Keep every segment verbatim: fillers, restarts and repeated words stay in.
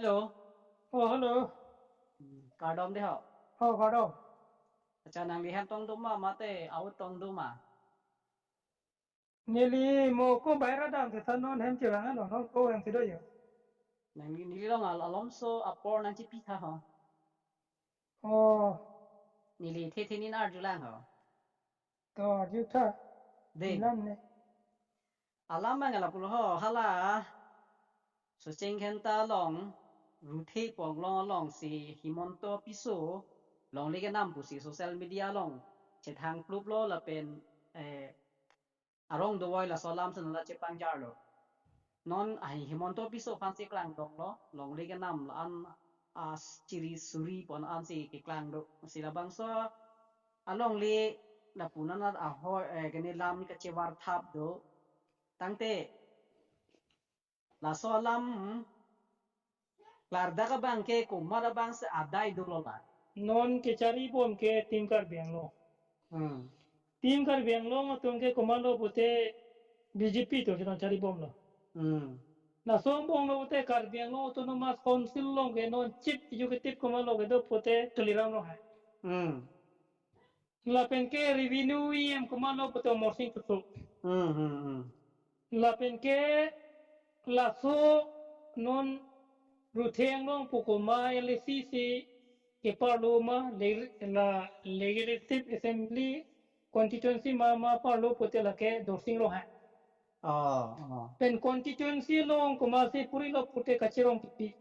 Hello. Oh, hello. Hmm, kardom dei ho. Oh, kardom. Accha, nangli hem tong do ma, mate ahut tong do ma? Neli mo ko baira damsi tha, non hem chevang lo, non ko hem si do yo. Nangli, neli along al-, alomso apor nangchipi tha ho. Oh. Neli the the nin arjulang ho. To arju tha. Dei. Ilam ne. Alam abang lapulo ho, hala Socheng Dhenta along, Ruthe pu aklong alongsi Himanta Biswa longle kenam pusi social media along chethang pluplo lapen, eh, arong dovoi laso alam si nangla chepangjarlo. Non ahi Himanta Biswa aphansi klangdonglo, longle kenam la-an, ah, chiri suri pon ansi keklang do. Si labangso alongle lapu nanat ahoi, eh, kene lam kachevar thap do. Tangte laso alam klardak abang ke komat abangsi adai dolo la? Non kecharibom ke Team Karbi Anglong. Hmm. Team Karbi Anglong atum ke komatlo pute B J P atum si non charibomlo. Hmm. Laso angbong lo pute Karbi Anglong Autonomous Council along ke non Chief Executive komatlo kedo pute Tuliram Ronghang. Hmm. Lapen ke Revenue E M komatlo pute Amarsing Tisso. Hmm, hmm, hmm. Lapen ke laso non Ruthe Anglong pu komat L A C si keparlo ma, le-, la Legislative Assembly constituency ma, ma parlo pute lake Dorsing Ronghang. Oh, oh. Pen constituency along komatsi purilo pute Kache Rongpipi.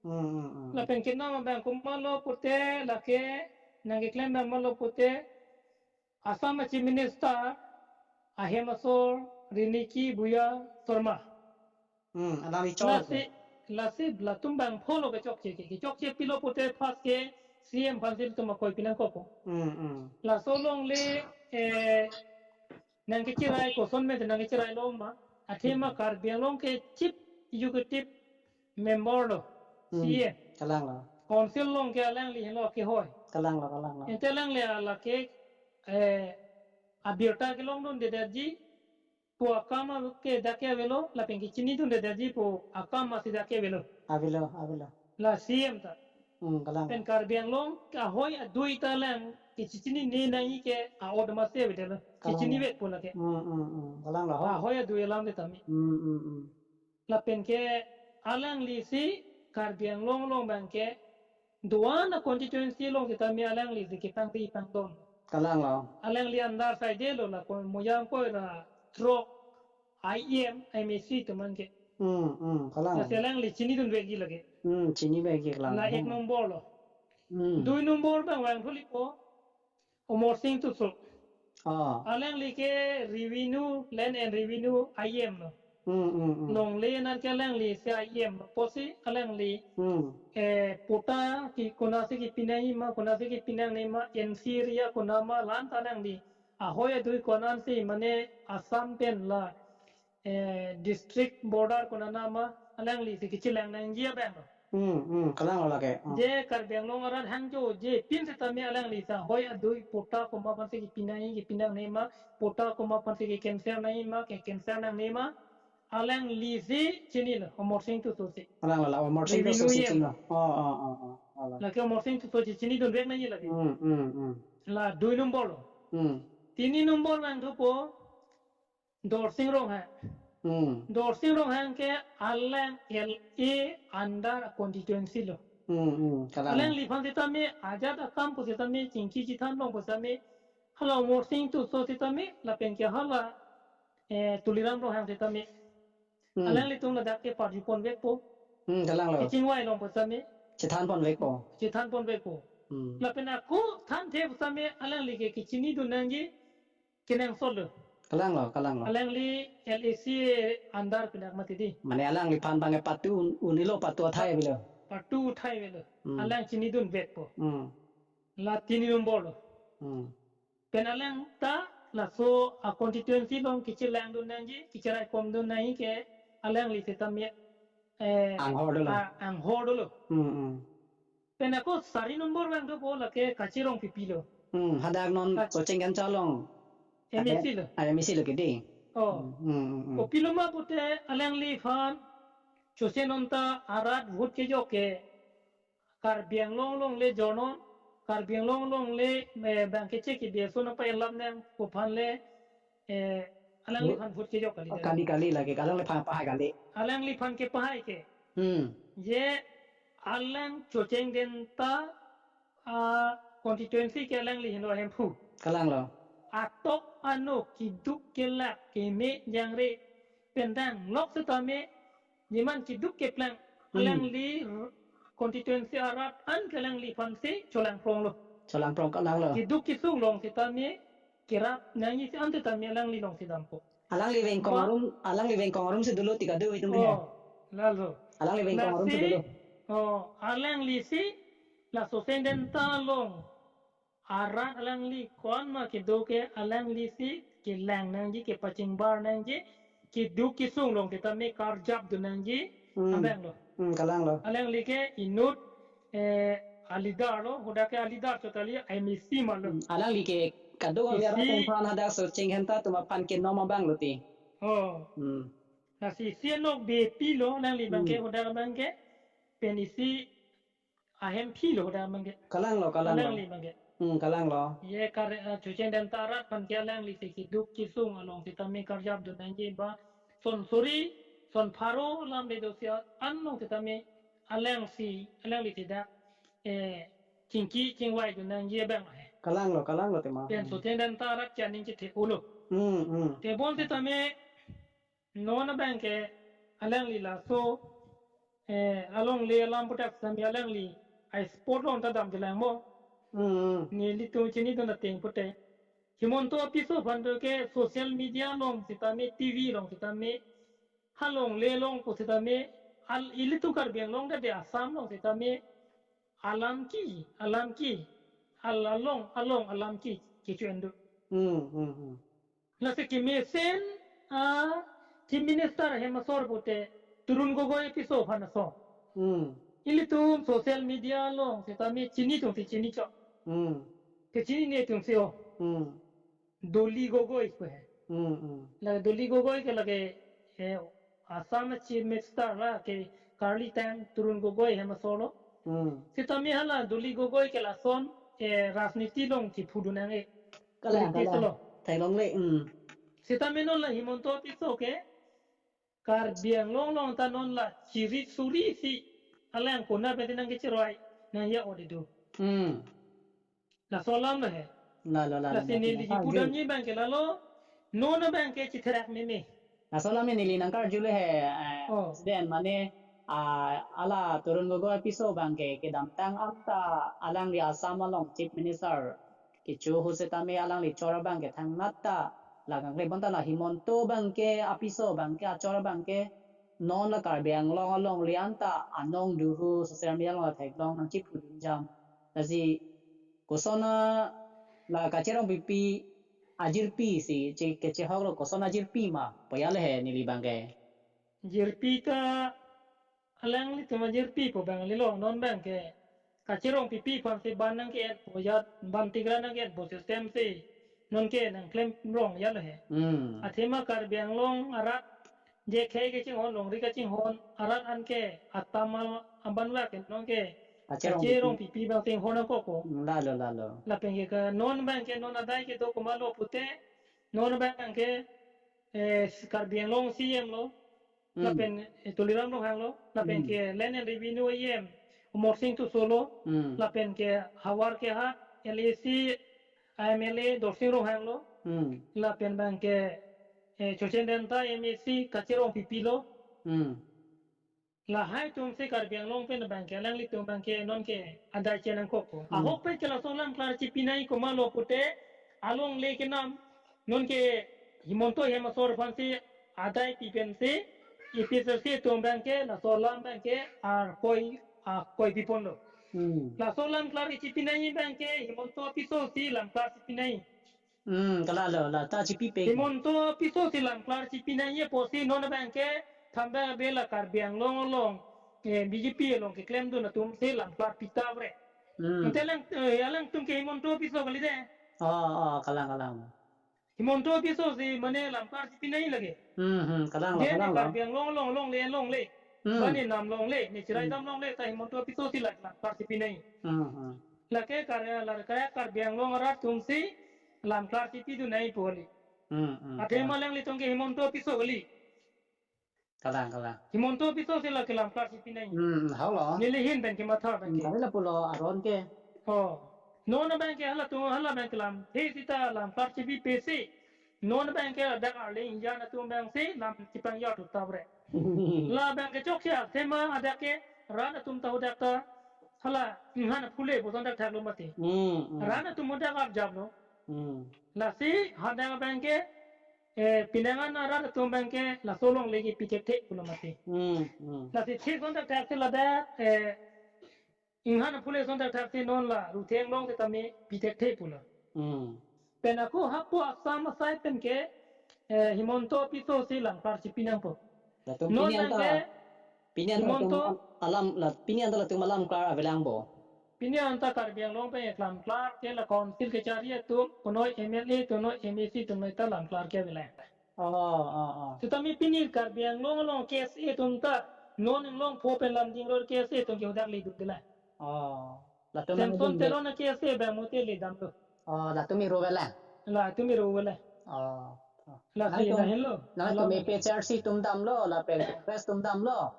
Hmm, hmm, hmm. Lapen kenam abang komatlo pute lake nangkeklem abang malo pute Assam Chief Minister ahem asor Riniki Buya Sarma. Hmm, alangli chok. Lasi, lasi latum abang pholo kechokche ke, kechokche pilo pute first ke C M aphansi latum akoi pinangkokpo. Hmm, hmm. Laso alongle, eh, nangkechirai koson me nangkechirai lo ma. Athema Hmm. Karbi Anglong ke Chief Executive Member lo, Hmm. C M. Kalanglo. Council along ke alangli helo kehoi. Kalanglo, kalanglo. Ante alangli lake, eh, abirta kelongdundedetji pu akam ke dak ke avelo, lapen kechinidundedetji pu akam masi dak ke avelo. Avelo, avelo. La C M ta. Hmm, kalang. Pen Karbi Anglong ahoi adui ta alang kechechinine nangji ke a-ot masi avedetlo. Kalang. Kechinivekpo lake. Hmm, hmm, hmm. Kalanglo ho. Ahoi adui alam setame. Hmm, hmm, hmm. Lapen ke alanglisi Karbi Anglong along abang ke do-an a-constituency along setame alanglisi kepangri pangdon. Kalanglo. Alangli andar saidelo la kon moyang koi ra throk I M, M A C atum abang ke. Hmm, hmm, kalang. Lasi alangli chinidunvekji lake. Hmm, chinivekji kalang. La ek Hmm. nombor lo. Hmm. Dui nombor abang vangthulipo Amarsing Tisso. Ah. Alangli ke Revenue, Land and Revenue I M lo. Hmm, hmm, hmm. Longle anan ke alanglisi I M lo. Pusi alangli, Hmm. eh, patta ke konatsi kepi nangji ma, konatsi kepi nangne ma, N C area konat ma, la-an ta alangli ahoi adui konatsi mane Assam pen la, eh, district border konat ma alanglisi kechelang nangji abang lo. Hmm, hmm, kalanglo lake. Hmm. Je Karbi Anglong arat hangjo je pin setame alanglisi ahoi adui patta komat aphansi kepi nangji, kepi nangne ma, patta komat aphansi ke-cancel nangji ma, ke-cancel nangne ma, alanglisi chinilo, Amarsing Tisso si. Kalanglo la, Amarsing Tisso Revenue si E M. Chinilo. Oh, oh, oh, oh, oh, la. Lake Amarsing Tisso si chinidunvek nangji lake. Hmm, hmm, hmm. La dui nombor lo. Hmm. Tini nombor vangthupo Dorsing Ronghang. Hmm. Dorsing Ronghang ke alang L A under constituency lo. Hmm, hmm, kalang. Alangliphan setame ajat akam pu setame chingki chethan long pu setame hala Amarsing Tisso setame lapen ke hala, eh, Tuliram Ronghang setame. Hmm. Alanglitum ladak ke parjuponvekpo. Hmm, kalanglo. Kechingvai long pu setame. Chethanponvekpo. Chethanponvekpo. Hmm. Lapen ako thanthe pu setame alangli ke kechinidun nangji kenangsot lo. Kalanglo, kalanglo. Alangli L A C under pinak mati dei. Mane alangliphan abang ke patu un-, un'elo, patu athai avelo. Patu athai avelo. Hmm. Alang chinidunvekpo. Hmm. La tini nombor lo. Hmm. Pen alang ta laso a-constituency along kechelangdun nangji, kecheraikomdun nangji ke alangli setame, eh, anghor dolo. A-, anghor dolo. Hmm, hmm. Pen ako sari nombor vangthupo lake Kache Rongpipi lo. Hmm, hadak non Ka- Socheng Dhenta along. M A C lo. Ah, M A C lo ke dei. Oh. Hmm, hmm, hmm, hmm. Kopilo ma pute alangliphan Chochen anta arat vote kejok ke Karbi Anglong along le jono, Karbi Anglong along le, eh, bang kechek ke biaso na pa elap nang kophan le, eh, alangliphan vote kejok kali. Kali, kali lake, alangliphan pahai kali. Alangliphan kepahai ke. Hmm. Je alang Chochen Denta, ah, constituency ke alangli henlo Hemphu. Kalanglo. Atok ano keduk kelak keme jangre pen danglok setame jeman keduk keplang, hmm, alangli r-, constituency arat an ke alangliphan si cholang pronglo. Cholang prong kalanglo. Keduk kesung along setame kerap nangji si ante tame alangli along si dampo. Alangli vengkong, ba- arum, alangli vengkong arum si dolo ti kado itum ya. Oh, lalo. Alangli vengkong arum si, lasi dolo. Oh, alangli si la Chochen Denta along arat alangli ko-an ma kedo ke alangli si kelang nangji, kepachingbar nangji, keduk kesung along setame karjap dun nangji, hmm, abang lo. Hmm, kalanglo. Alangli ke inut, eh, a-leader lo, hadak ke a-leader chot kali, MAC ma lo. Hmm, alangli ke kadokave arat, isi, atum aphan hadak Chochen Denta atum aphan ke nom abang lo ti. Oh. Hmm. Lasi isi anokbe pi lo, alangli abang ke, hmm, hadak abang ke, pen isi ahemphi lo hadak abang ke. Kalanglo, kalanglo. Alangli abang ke. Hmm, kalanglo. Je kar, eh, Chochen Denta arat aphan ke alangli si keduk kesung along setame karjap dun nangji ba son suri, son pharo alam le dosi an along setame alang si, alangli si dak, eh, chingki chingvai dun nangji abang he. Kalanglo, kalanglo tema. Pen, hmm, Chochen Denta arat ke aning chethe-o lo. Hmm, hmm. Tebon setame non abang ke alangli laso, eh, alongle alam puthot setame alangli a-spot along ta damdelang mo. Hmm, hmm. Nelitum chinidun ateng pute. Himanta Biswa aphan to ke social media along setame, TV along setame, halongle along pu setame, al ilitum Karbi Anglong ta de Assam along setame, alam ki, alam ki, al along, along alam ki, kecho-en do. Hmm, hmm, hmm. Lasi kemesen a Chief Minister hem asor pute Tarun Gogoi apiso aphan ason. Hmm. Ilitum social media along setame chini atum si chini chok. Hmm. Kechinine atum si o. Hmm. Dolly Gogoi pu he. Hmm, hmm. La Dolly Gogoi ke lake, eh, Assam Chief Minister la ke karli tang Tarun Gogoi hem asor lo. Hmm. Setame hala Dolly Gogoi ke lason, eh, rajniti along chephu dun nang e. Kalang, politics kalang lo. Theklongle, hmm. Setame non la Himanta Biswa ke Karbi Anglong along ta non la chiri suri si alang konat pen nangkechiroi nangji odi do. Hmm. Laso alam lo he. Lalo, lalo, lasi lalo, neli lalo, kipudamji abang ke lalo, non abang ke chitherak meme. Laso alam neli nangkarjulo he, eh, oh, President, mane, ah, hala Tarun Gogoi apiso abang ke kedamtang anta alangli Assam along Chief Minister kecho ahut setame alangli chor abang ke thangnat ta la kangkle, bonta la Himanta abang ke apiso abang ke achor abang ke non la Karbi Anglong alongle anta anong do ahut social media along theklong nangchephu dun jam. Lasi koson a la Kacherong Pipi ajirpi si che kechehok lo, koson ajirpi ma pu ya le he neli abang ke. Jirpi ta alanglitum ajirpi pu abang le lo, non abang ke Kacherong Pipi aphan si ban nangke-enpo ya, ban tigra nangke-enpo system si non ke nangklem rong ya lo he. Hmm. Athema Karbi Anglong arat je khei kachinghon, longri kachinghon arat an ke atam aban vak ke non ke Kacherong Kacherong Pipi. Pipi abang si inghon nangkokpo. Hmm, lalo, lalo. Lapen ke ka non abang ke non adai kedo komatlo pute, non abang ke, eh, Karbi Anglong CEM lo. Hmm. Lapen, eh, Tuliram Ronghang lo, lapen, hmm, ke Land and Revenue EM Amarsing Tisso lo, hmm, lapen ke havar ke hat LAC MLA Dorsing Ronghang lo, hmm, lapen abang ke, eh, Chochen Denta MAC Kacherong Pipi lo. Hmm. Lahai atum si Karbi Anglong pen abang ke alanglitum abang ke non ke adai chenangkokpo. Hmm. Ahokpet ke laso alam klar chipi nangji komatlo pute alongle kenam non ke Himanta hem asor aphan si adai pi pen si APHLC atum abang ke laso alam abang ke arkoi, arkoi pipon lo. Hmm. Laso alam klar chipi nangji abang ke Himanta apiso si lam klar chipi nangji. Hmm, kalalo, la ta chipi pe. Himanta apiso si lam klar chipi nangji apotsi non abang ke thambang abe la Karbi Anglong along, eh, BJP along keklem dun atum si lam klar pi tangre. Hmm. Ante alang, eh, alangtum ke Himanta apiso kali de. Oh, oh, kalang, kalang. Himanta apiso si mane lam klar chipi nangji lake. Hmm, hmm, kalang lo, je ne kalang lo. Karbi Anglong along, alongle, alongle. Hmm. Bani nam longle, ne chirai Hmm. dam longle, ta Himanta Biswa si la lamklar chipi nangji. Hmm, hmm. Lake kar, la kar Karbi Anglong arat atum si lamklar chipidun nangji pu kali. Hmm, hmm. Athema kalang. Alanglitum ke Himanta Biswa kali. Kalang, kalang. Himanta Biswa si la kelamklar chipi nangji. Hmm, halo. Neli ahin pen kematha pen Hmm, ke. Kali lapulo aron ke. Oh. Non abang ke halatum, hala abang ke lamthe sita lamklar chipipe si. Non abang ke dak arleng ingjir atum abang si lam chipangja tu ta bre. La abang ke chokche athema hadak ke rat atum ta hadak ta hala inghan aphule puson dak thaklo mati. Hmm, hmm. Rat atum hadak arjaplo. Hmm. Lasi hadak abang ke, eh, penang an arat atum abang ke laso longle ke pi thekthe pulo mati. Hmm, hmm. Lasi thik son dak thak si ladak, eh, inghan aphule son dak thak si non la Rutheng Long sitame pi thekthe pulo. Hmm. Pen ako hapu Assam asai pen ke, eh, Himanta Biswa si lamklar chipi nangpo. Latum Non pini abang anta, ke pini anta latum Himanta alam, la, pini anta latum alamklar avelang bo. Pini anta Karbi Anglong pen lamklar ke la council kechari atum, konoi M L A atum, konoi M A C atum ta lamklar ke avelang. Oh, oh, oh. Sitame pini Karbi Anglong along K S A atum ta, non Anglong pho pen lam ding ror K S A atum ke hadak ledun de la. Oh. Latum Samson ledun de. Teron a K S A abang mote ledam lo. Oh, latum iro avelang. Latum iro avelang. Oh, oh. Lasi Nangtum, na helo. Nangtum Alo. A P H L C atum damlo, lapen Congress atum damlo.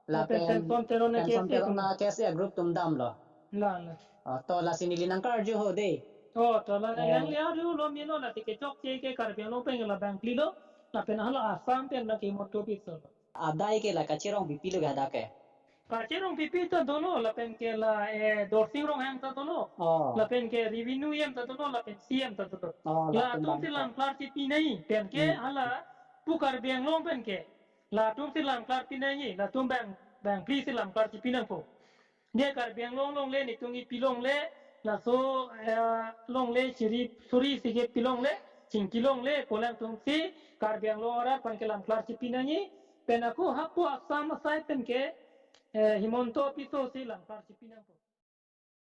Lapen Lapen Samson Teron a Samson K S A Teron atum. A K S A group atum damlo. La, la. Oh, to lasi neli nangkarju ho de. Oh, to la Eh. nangli arjulo meno lasi kechokche ke Karbi Anglong pen la bang phli lo. Lapen hala Assam pen la ke Himanta Biswa lo. Adai ke la Kache Rongpipi lo ke hadak ke. Kache Rongpipi ta dolo, lapen ke la, eh, Dorsing Ronghang ta dolo. Oh. Lapen ke Revenue E M ta dolo, lapen C E M ta dolo. Oh, latum Latum si bang lamklar chipi nangji, pen ke Hmm. hala pu Karbi Anglong pen ke. Latum si lamklar pi nangji, latum bang, bang phli si lamklar chipi nangpo. Ne Karbi Anglong longle, netum kipi longle, laso, eh, longle chiri suri sige pi longle, chingki longle, pu alangtum si Karbi Anglong arat aphan ke lamklar chipi nangji, pen ako hapu Assam asai pen ke, eh, Himanta Biswa si lamklar chipi nangpo.